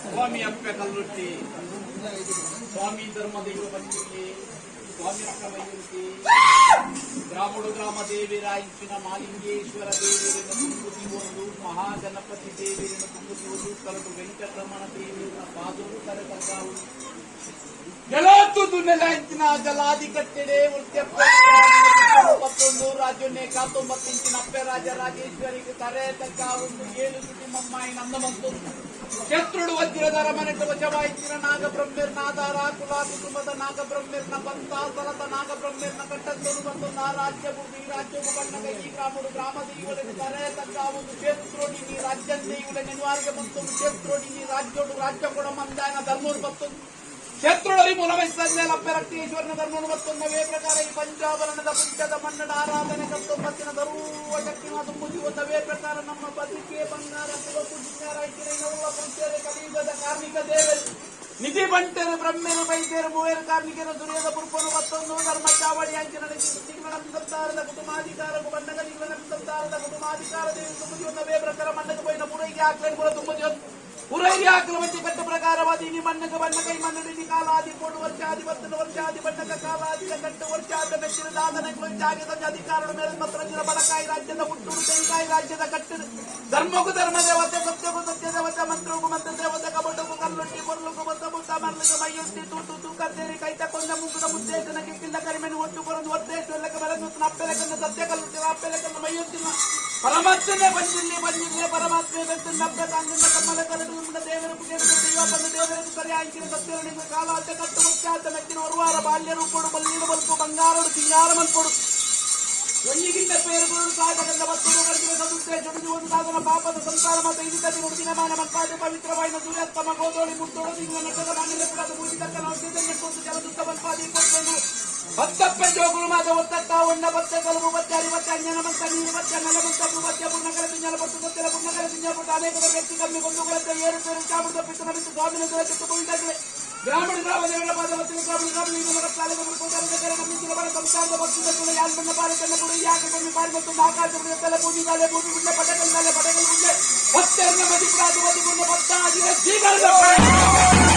ಸ್ವಾಮಿ ಅಪ್ಪೆ ಕಲ್ಲುಟ್ಟಿ, ಸ್ವಾಮಿ ಧರ್ಮ ದೈವ ಪಂಚಮಿ, ಸ್ವಾಮಿ ಅಕ್ಕಮಯ್ಯುಂತಿ, ಗ್ರಾಮಡು ಗ್ರಾಮ ದೇವಿರಾಯಿಂಚಿನ ಮಾಲಿಂಗೇಶ್ವರ ದೇವಿರನ್ನು ತುಂಬುತಿ ಒಂದು, ಮಹಾಗಣಪತಿ ದೇವಿರನ್ನು ತುಂಬುತಿ ಒಂದು, ಕರಡು ವೆಂಕಟರಮಣ ದೇವಿರನ್ನ ಪಾದವು ಕರೆತಕ್ಕಾವು ಜಲೋತ್ತುದು ನೆಲ ಜಲಾದಿ ಕಟ್ಟೆಡೆ 21 ರಾಜ್ಯನ್ನೇ ಕಾತೊಂಬತ್ತಿಂಚಿನ ಅಪ್ಪೆ ರಾಜ ರಾಜೇಶ್ವರಿಗೆ ತರೆ ತಕ್ಕ ಒಂದು ಏಳು ಸುಟಿ ಮಮ್ಮಾಯಿ ನಂದಮಂತು ಶತ್ರುಡು ವಜ್ರದ ಅರಮನೆಟ್ಟು ವಶವಾಯಿಸಿನ ನಾಗಬ್ರಹ್ಮಿರ್ನ ಆಧಾರ ಕುಲ ಕುಟುಂಬದ ನಾಗಬ್ರಹ್ಮಿರ್ನ ಪಂಥ ಸಲತ ನಾಗಬ್ರಹ್ಮಿರ್ನ ಕಟ್ಟಂತನು ಬಂದು ಆ ರಾಜ್ಯ ಬುಡ್ದು ಈ ರಾಜ್ಯವು ಬಣ್ಣಗ ಈ ಗ್ರಾಮಡು ಗ್ರಾಮ ದೈವಲೆಗೆ ತರೆ ತಕ್ಕ ಒಂದು ಕ್ಷೇತ್ರೋಡಿ ನೀ ರಾಜ್ಯ ದೈವಲೆ ನೆನ್ವಾರಿಗೆ ಬಂತು ಕ್ಷೇತ್ರೋಡಿ ನೀ ರಾಜ್ಯೋಡು ರಾಜ್ಯ ಕೊಡ ಮಂದಾನ ಧರ್ಮರು ಬತ್ತು ಕ್ಷೇತ್ರೊಳರಿ ಮೂಲವಹಿಸಿದ ರಕ್ತೇಶ್ವರನ ಧರ್ಮನು ಮತ್ತೊಂದವೇ ಪ್ರಕಾರ ಈ ಪಂಚಾವರಣದ ಪುಂಚದ ಮನ್ನಡ ಆರಾಧನೆ ಕತ್ತೊಂಬತ್ತಿನ ದರುವ ಶಕ್ತಿನ ತುಂಬುತಿ ಒಂದವೇ ಪ್ರಕಾರ ನಮ್ಮ ಬದುಕೆ ಬಂಗಾರ ಕುಲಕು ಜಿಂಗಾರ ಇಕ್ಕಿರೈನವುಳ್ಳ ಪುಂಚರೆ ಕಲಿಯುಗದ ಕಾರ್ಮಿಕ ದೇವರು ನಿಧಿ ಬಂಟರು ಬ್ರಹ್ಮೆರು ಬೈದ್ಯರು ಮೂವೇರು ಕಾರ್ಮಿಕರು ದುರ್ಯದ ಪುರ್ಪನು ಮತ್ತೊಂದು ಧರ್ಮ ಚಾವಡಿ ಅಂಚಿನ ಸಂಸಾರದ ಕುಟುಂಬಾಧಿಕಾರಕ್ಕೂ ಬಣ್ಣಗ ಸಂಸಾರದ ಕುಟುಂಬಾಧಿಕಾರ ದೇವಿ ತುಂಬುತಿ ಒಂದವೇ ಪ್ರಕಾರ ಮಣ್ಣಗೆ ಪೋಯಿನ ಪುರೈಗೆ ಆಕ್ಲೇನು ಕೂಡ ತುಂಬುತಿ ಉರೈಗೆ ಆಕ್ರಮತಿ ಕಟ್ಟ ಪ್ರಕಾರವಾದಿ ನಿ ಮಣ್ಣಗ ಬಣ್ಣ ಕೈ ಮಣ್ಣಡಿ ಕಾಲಾದಿ ಕೋಡು ವರ್ಷಾದಿ ವರ್ತನ ವರ್ಷಾದಿ ಬಣ್ಣಕ ಕಾಲಾದಿಯ ಕಟ್ಟು ವರ್ಷಾದ ಮೆಚ್ಚಿನ ದಾದನ ಜಾಗದ ಅಧಿಕಾರದ ಮೇಲೆ ಮಾತ್ರ ಬಡಕಾಯಿ ರಾಜ್ಯದ ಹುಟ್ಟೂರು ತೆಂಕಾಯಿ ರಾಜ್ಯದ ಕಟ್ಟು ಧರ್ಮಕ್ಕೂ ಧರ್ಮ ದೇವತೆ, ಸತ್ಯಕ್ಕೂ ಸತ್ಯ ದೇವತೆ, ಮಂತ್ರಕ್ಕೂ ಮಂತ್ರ ದೇವತೆ, ಕಬಟಕ್ಕೂ ಕಲ್ಲುಟ್ಟಿ ಕೊರ್ಲುಕು ಬತ್ತ ಬುತ್ತ ಮರ್ಲಿಗೆ ಮೈಯುಟ್ಟಿ ತೂತು ತೂಕತ್ತೇರಿ ಕೈತ ಕೊಂದ ಮುಗ್ಗುದ ಮುದ್ದೇಶನ ಕಿಕ್ಕಿಂದ ಕರಿಮೆನು ಒಟ್ಟು ಕೊರಂದು ಒದ್ದೇಶ ಬೆಳಕು ಅಪ್ಪೆಲಕನ್ನ ಸತ್ಯ ಕಲ್ಲುಟ್ಟಿ ಅಪ್ಪೆಲಕನ್ನ ಮೈಯುತ್ತಿನ ಪರಮಾತ್ಮನೇ ಬಂದಿಲ್ಲಿ ಬಂದಿಲ್ಲ ಪರಮಾತ್ಮೆ ಬೆತ್ತನ್ನ ಅಪ್ಪೆ ತಾಂಗಿಂದ ಕಮ್ಮಲ ಕರಡು ದೇವರ ಪುಣ್ಯದ ದೈವ ಬಂದ ದೇವರ ಸರಿ ಆಯ್ಕಿನ ಸತ್ಯರಣಿಗೆ ಕಾಲಾತ ಕಟ್ಟು ಮುಚ್ಚಾತ ಮೆಚ್ಚಿನ ಒರುವಾರ ಬಾಲ್ಯ ರೂಪಡು ಬಲ್ಲಿನ ಬಲ್ಪು ಬಂಗಾರಡು ಸಿಂಗಾರ ಮಲ್ಪಡು ಒಂಜಿಗಿಂತ ಪೇರುಗಳು ಸಾಧಕಂದ ವಸ್ತುಗಳು ಗಂಟಿನ ಸದುದ್ದೇಶ ಒಂದು ಸಾಧನ ಪಾಪದ ಸಂಸಾರ ಮತ ಇದಕ್ಕೆ ನುಡಿದಿನ ಮಾನ ಮಕ್ಕಾದ ಪವಿತ್ರವಾಯಿನ ಸೂರ್ಯಾಸ್ತಮ ಗೋದೋಳಿ ಮುಟ್ಟೋಡು ತಿಂಗಳ ನಟ್ಟದ ಮಾನ್ಯ ಪುಡದ ಪೂಜಿ ತಕ್ಕನ ಔಷಧಿ ಜಲದುತ್ತ ಬಲ್ಪಾದಿ ಕೊಟ್ಟು ಭಕ್ತಪ್ಪ ಜೋಗುಲು ಮಾದ ಒತ್ತಟ್ಟ ಒಣ್ಣ ಬತ್ತ ಕಲುಬು ಬತ್ತ ಅರಿವತ್ತ ಅಂಜನ ಮಂತ ನೀರು ಬತ್ತ ನೆಲ ಮಂತ ಭೂಬತ್ತ ಪುಣ್ಣಕರ ತಿಂಜಲ ಪಟ್ಟು ಸತ್ಯಲ ಪುಣ್ಣಕರ ತಿಂಜಲ ಪಟ್ಟು ಅನೇಕ ವ್ಯಕ್ತಿ ಕಮ್ಮಿ ಕೊಂದುಗಳಂತೆ ಏರು ಪೇರು ಚಾಮುಂಡ ಪಿತ್ತನ ಬಿತ್ತು ಸ್ವಾಮಿನ ಚಿತ್ತ ಪುಳಿದಾಗಿದೆ ಗ್ರಾಮೀಣ ಗ್ರಾಮ ದೇವರ ಪಾದ ವತ್ತಿನ ಗ್ರಾಮೀಣ ಗ್ರಾಮ ಪಾಲೆ ನಮ್ಮಿಂಚಿನ ಬರ ಸಂಸಾರದ ಭಕ್ತಿದ ತುಳ ಯಾಲ್ ಬಣ್ಣ ಪಾಲೆ ತನ್ನ ಪುಡಿ ಯಾಕೆ ಬಣ್ಣಿ ಪಾರಿ ಮತ್ತು ಆಕಾಶ ತಲೆ ಪೂಜಿ ತಾಲೆ ಭೂಮಿ ಗುಂಡೆ ಪಟಕಲ್ ತಾಲೆ ಪಟಕಲ್ ಗುಂಡೆ ಭಕ್ತರ್ನ ಮದಿ ಪುರಾದು ಮದಿ ಗುಂಡೆ ಭಕ್ತಾದಿರ ಜೀವನದ.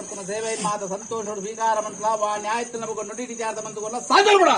ಕೊಡ್ತನ ಸೇವೆ ಮಾತ ಸಂತೋಷೋಡು ಸ್ವೀಕಾರ ಮಂತ್ಲ ವಾ ನ್ಯಾಯತ್ತಿನ ಬೊಕ ನುಡಿ ವಿಚಾರದ ಮಂತು ಸಾಧನ ಕೂಡ.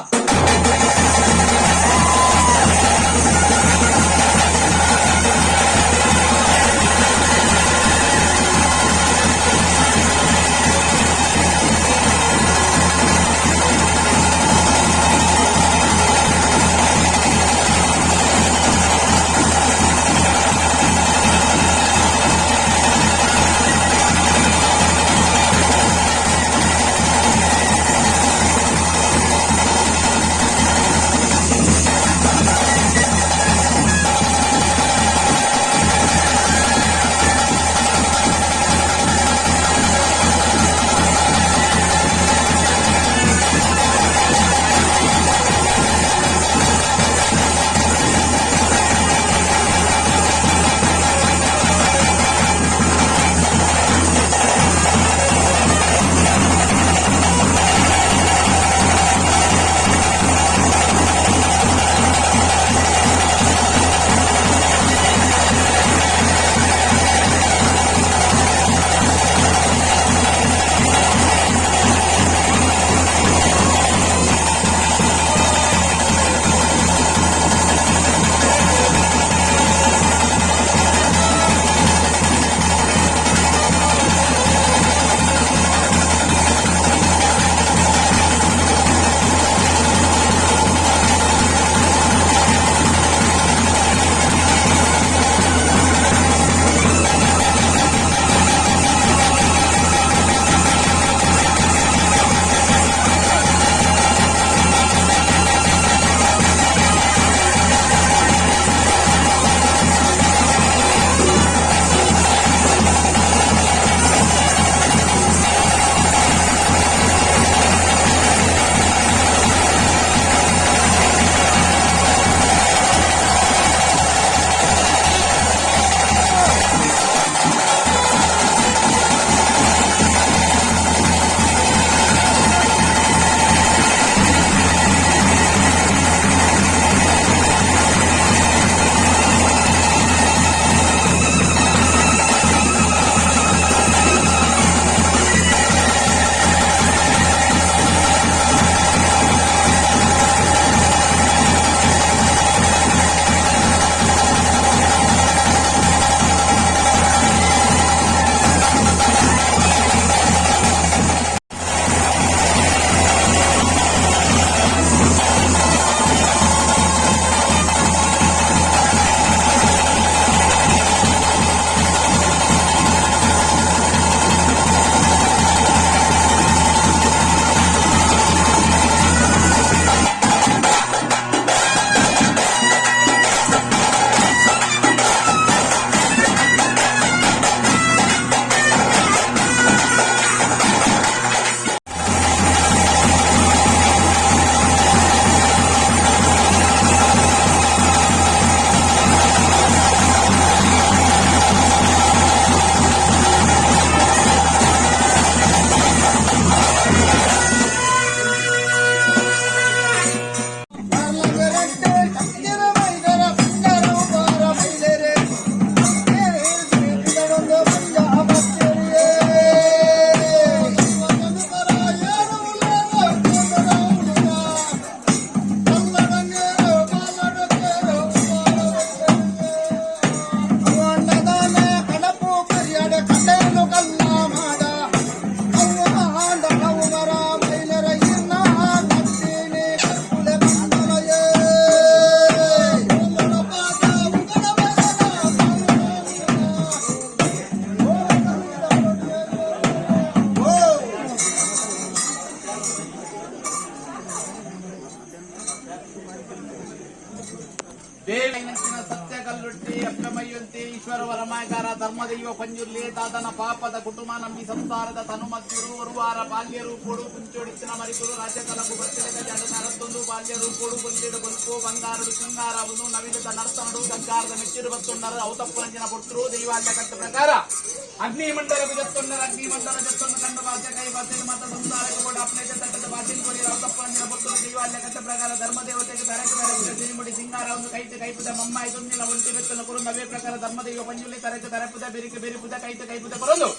ದೇವಿನ ಸತ್ಯ ಕಲ್ಲುಟ್ಟಿ ಅಪ್ಪಮಯ್ಯಂತಿ ಈಶ್ವರ ವರಮಾಯಕಾರ ಧರ್ಮದೈವ ಪಂಜುರ್ಲಿ ತಾತನ ಪಾಪದ ಕುಟುಂಬ ನಂಬಿ ಸಂಸಾರದ ತನುಮದ್ಯುರು ಒರುವಾರ ಬಾಲ್ಯರು ಕೊಡು ಕುಂಚೋಡಿತ್ತಿನ ಮರಿಕುರು ರಾಜ್ಯ ಕಲಕು ಬತ್ತಿದ ಜಡ ನರತ್ತೊಂದು ಬಾಲ್ಯರು ಕೊಡು ಬೊಲ್ಲಿಡು ಬಲ್ಕು ಬಂಗಾರಡು ಶೃಂಗಾರವನ್ನು ನವಿಲದ ನರ್ತನಡು ಗಂಗಾರದ ಮೆಚ್ಚಿರು ಬತ್ತುಂಡರು ಔತಪ್ಪುರಂಜಿನ ಪುಟ್ರು ದೈವಾಲ್ಯ ಕಟ್ಟ ಪ್ರಕಾರ. ಅಗ್ನಿಮಂಡಲ ಜತ್ತೊಂದರ ಅಗ್ನಿಮಂಡಲ ಜತ್ತೊಂದು ಕಂಡು ಭಾಷೆ ಕೈ ಭಾಷೆ ಮಾತ ಸಂಸಾರಕ್ಕೆ ಕೂಡ ಅಪ್ನೇಜ ತಟ್ಟದ ಭಾಷೆ ಕೊಡಿ ರಾವತಪ್ಪ ಅಂದಿನ ಭಕ್ತರು ದೈವಾಲ್ಯ ಕಟ್ಟ ಪ್ರಕಾರ ಧರ್ಮ ದೇವತೆಗೆ ತರಕ ತರಕ ಸಿರಿಮುಡಿ ಸಿಂಗಾರ ಒಂದು ಕೈತ ಕೈಪುದ ಮಮ್ಮಾಯಿ ತುನ್ನಿಲ ಒಂಟಿ ಬೆತ್ತನ ಕುರು ನವೇ ಪ್ರಕಾರ ಧರ್ಮದೈವ ಪಂಜುಲಿ ತರಕ ತರಪುದ ಬೆರಿಕೆ ಬೆರಿಪುದ ಕೈತ ಕೈಪುದ ಬರೋದು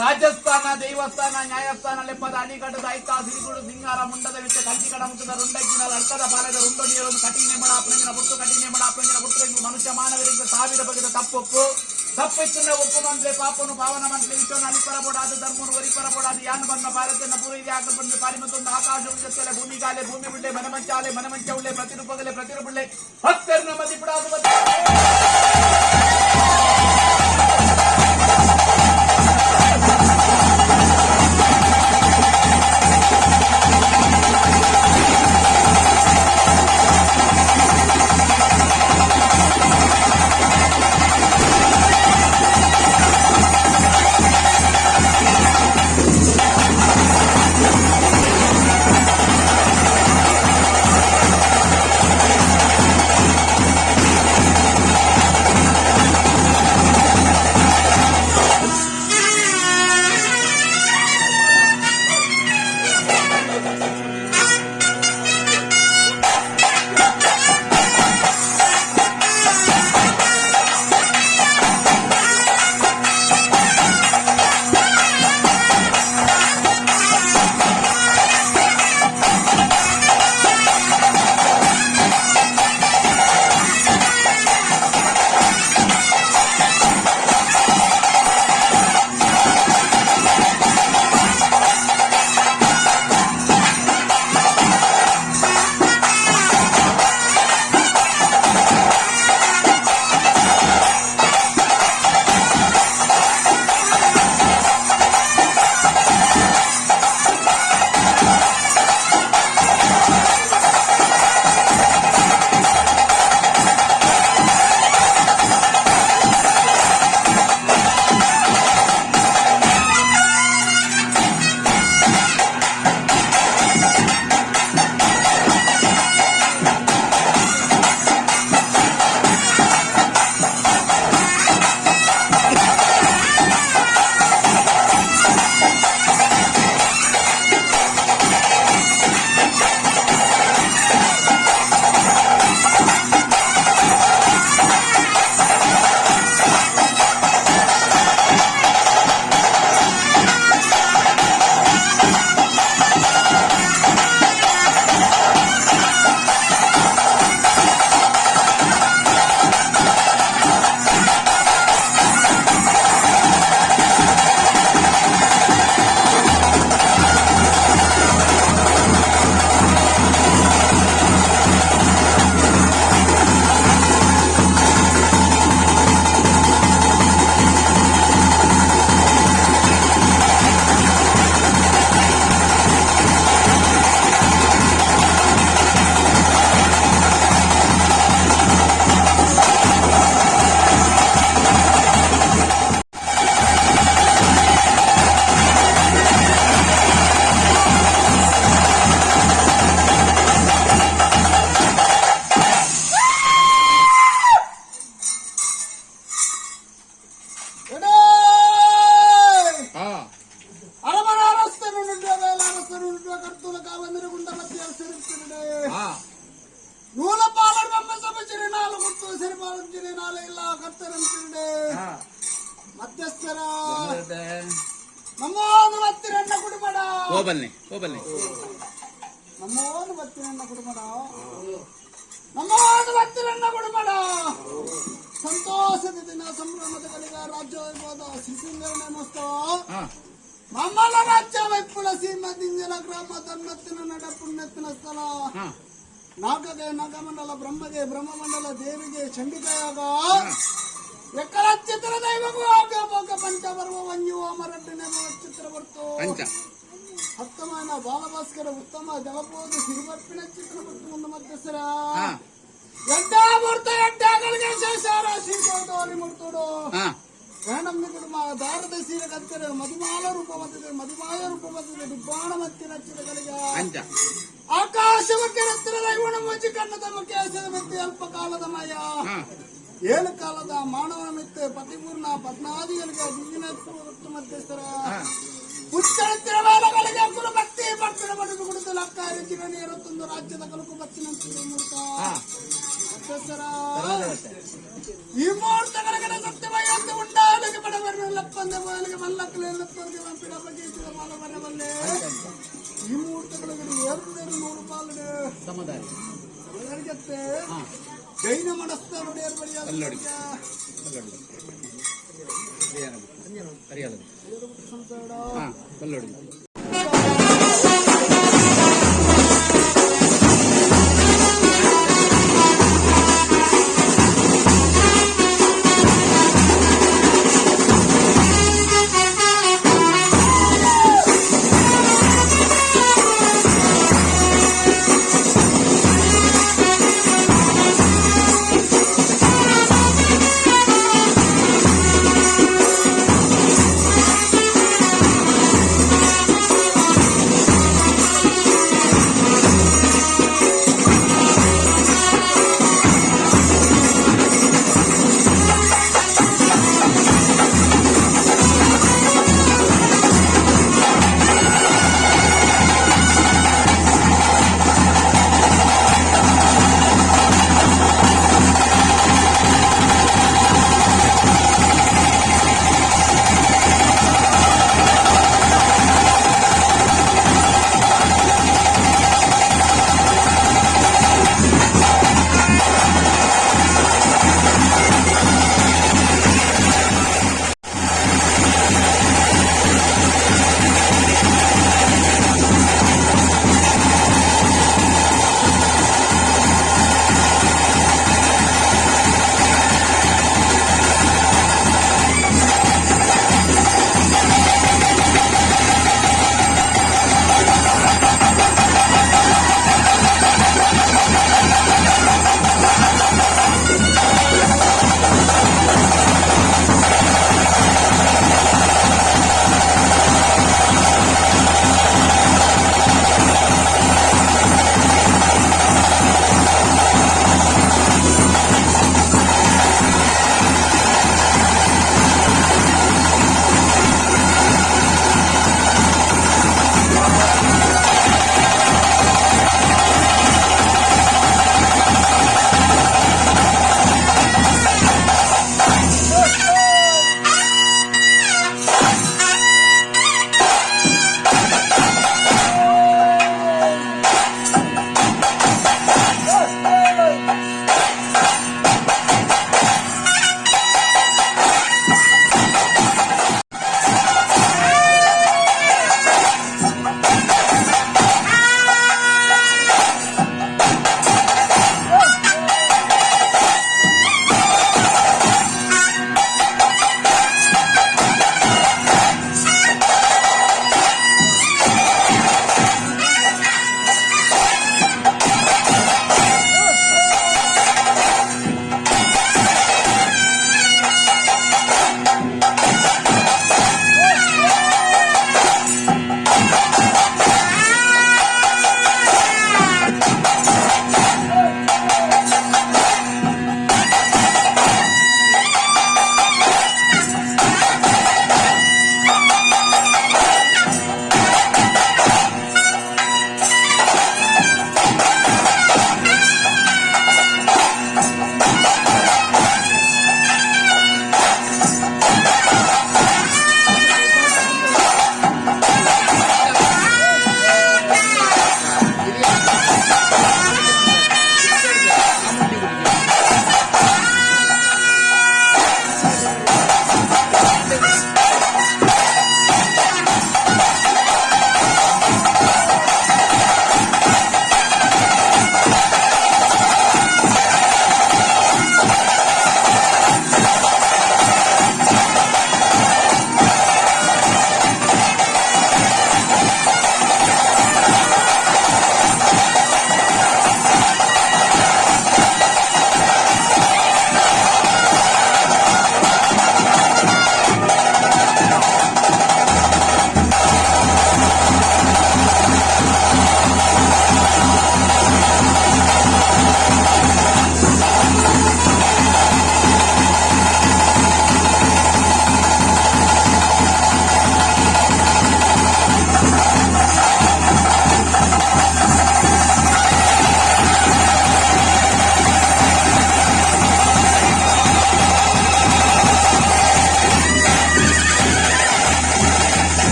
ರಾಜಸ್ಥಾನ ದೇವಸ್ಥಾನ ನ್ಯಾಯಸ್ಥಾನ ಲೆಪ್ಪದ ಅಡಿಗಡದ ಐತ ಸಿರಿಗುಡು ಸಿಂಗಾರ ಮುಂಡದ ವಿತ್ತ ಕಂಚಿಕಡ ಮುಟ್ಟದ ರುಂಡಗ್ಗಿನ ಅರ್ಕದ ಬಾಲದ ರುಂಡು ನೀರು ಕಠಿಣ ಮಡ ಅಪ್ರಂಜನ ಪುಟ್ಟು ಕಠಿಣ ಮಡ ಅಪ್ರಂಜನ ಪುಟ್ಟು ಮನುಷ್ಯ ಮಾನವರಿಂದ ಸಾವಿರ ಬಗೆದ ತಪ್ಪೊಪ್ಪು ತಪ್ಪಿತ್ತುಂಡ ಒಪ್ಪು ಮಂತ್ರೆ ಪಾಪನು ಪಾವನ ಮಂತ್ರಿ ವಿಶ್ವನ ಅಲಿಪರಬೋಡಾದ ಧರ್ಮನು ಒರಿಪರಬೋಡಾದ ಯಾನು ಬಂದ ಭಾರತನ ಪೂರ್ವ ಆಕ ಬಂದು ಪಾರಿಮತ್ತೊಂದು ಆಕಾಶ ಜೊತೆಲೆ ಭೂಮಿಗಾಲೆ ಭೂಮಿ ಬಿಡ್ಲೆ ಮನಮಂಚಾಲೆ ಮನಮಂಚ ಉಳ್ಳೆ ಪ್ರತಿರೂಪಗಲೆ ಪ್ರತಿರೂಪುಳ್ಳೆ ಭಕ್ತರನ್ನ ಮದಿಪುಡಾದ. ಮಧ್ಯಸ್ಥರ ನಮ್ಮೋನು ಬತ್ತಿರಣ್ಣ ಕುಡುಮಡ. ಹೋಬಲ್ನಿ ಹೋಬಲ್ನಿ. ನಮ್ಮೋನು ಬತ್ತಿರಣ್ಣ ಕುಡುಮಡ, ನಮ್ಮೋನು ಬತ್ತಿರಣ್ಣ ಕುಡುಮಡ. ಸಂತೋಷದ ದಿನ, ಸಂಭ್ರಮದ ಗಳಿಗೆ ರಾಜ್ಯ ವೈಭವದ ಶಿಶಿಂಗರ ನೇಮೋತ್ಸವ. ಮಮ್ಮಲ ರಾಜ್ಯ ವೈಪುಳ ಸೀಮ ದಿಂಜಲ ಗ್ರಾಮ ಧರ್ಮತ್ತಿನ ನಡ ಪುಣ್ಯತ್ತಿನ ಸ್ಥಳ. ನಾಗಗೆ ನಾಗಮಂಡಲ, ಬ್ರಹ್ಮಗೆ ಬ್ರಹ್ಮಮಂಡಲ, ದೇವಿಗೆ ಚಂಡಿಕಾಯಾಗ, ಎಕ್ಕಲ ಚಿತ್ರ ದೈವಗೂ ಆಗ ಭೋಗ ಪಂಚಪರ್ವ ವಂಜು ಅಮರಡ್ಡನೆ ಚಿತ್ರ ಬರ್ತು. ಪಂಚ ಹತ್ತಮಾನ ಬಾಲಭಾಸ್ಕರ ಉತ್ತಮ ಜಲಪೋದು ಸಿರಿಬರ್ಪಿನ ಚಿತ್ರ ಮತ್ತು ಒಂದು ಮಧ್ಯಸ್ಥರ. ಎಡ್ಡಾ ಮೂರ್ತ ಎಡ್ಡಾಗಳಿಗೆ ಶೇಷಾರ ಶ್ರೀಗೋದೋರಿ ಮುರ್ತೋಡು. ಗಣಮ್ಯ ಕುಟುಂಬ ದಾರದ ಸೀರೆ ಕತ್ತೆರೆ ಮಧುಮಾಲ ರೂಪ ಬಂದಿದೆ, ಮಧುಮಾಯ ರೂಪ ಬಂದಿದೆ, ದಿಬ್ಬಾಣ ಮತ್ತಿನ ಚಿತ್ರಗಳಿಗೆ. ಅಂಚ. ಆಕಾಶವಕ್ಕೆ ರತ್ನ ದೈವಣ ಮುಚ್ಚಿ ಕಣ್ಣದ ಮುಖ್ಯ ಮೆತ್ತಿ ಅಲ್ಪ ಕಾಲದ ಮಯ. ಏಳು ಕಾಲದ ಮಾನವನ ಮಿತ್ತೆ ಪತಿಪೂರ್ಣ ಪದ್ನಾದಿಗಳಿಗೆ ದಿಂಜಿನ ಮಧ್ಯಸ್ಥರ ಉಚ್ಚಳ ಕುಲು ಭಕ್ತಿ ಭಕ್ತರ ಬಡುಗು ಕುಡಿದು ಲಕ್ಕ ರುಚಿನ ನೀರುತ್ತೊಂದು ರಾಜ್ಯದ ಕಲುಕು ಬತ್ತಿನಂತೆ ಮೂರ್ತ ಮಧ್ಯಸ್ಥರ ಈ ಮುಹೂರ್ತಗಳಿಗೆ ಸತ್ಯಮಯಂತೆ ಉಂಡಾಲಿಗೆ ಬಡವರನ್ನು ಲಪ್ಪಂದೆ ಬಯಲಿಗೆ ಮಲ್ಲಕ್ಕಲೆ ಲಪ್ಪಂದೆ ಮಂಪಿನ ಬಗೆಯಿಸಿದ ಮಾಲ ಬರಬಲ್ಲೆ. ಈ ಮುಹೂರ್ತಗಳಿಗೆ ಏರು ನೂರು ಪಾಲು ಸಮದಾರಿ. ಸಮದಾರಿಗತ್ತೆ ಜೈನ ಮನಸ್ಥರು ಏರ್ಬಡಿಯಾದ ಅಲ್ಲೋಡಿ. ಅಲ್ಲೋಡಿ. ಹರಿಯಾಲ. ಸಂಸಾರ. ಹಾ, ಕಲ್ಲೋಡಿ.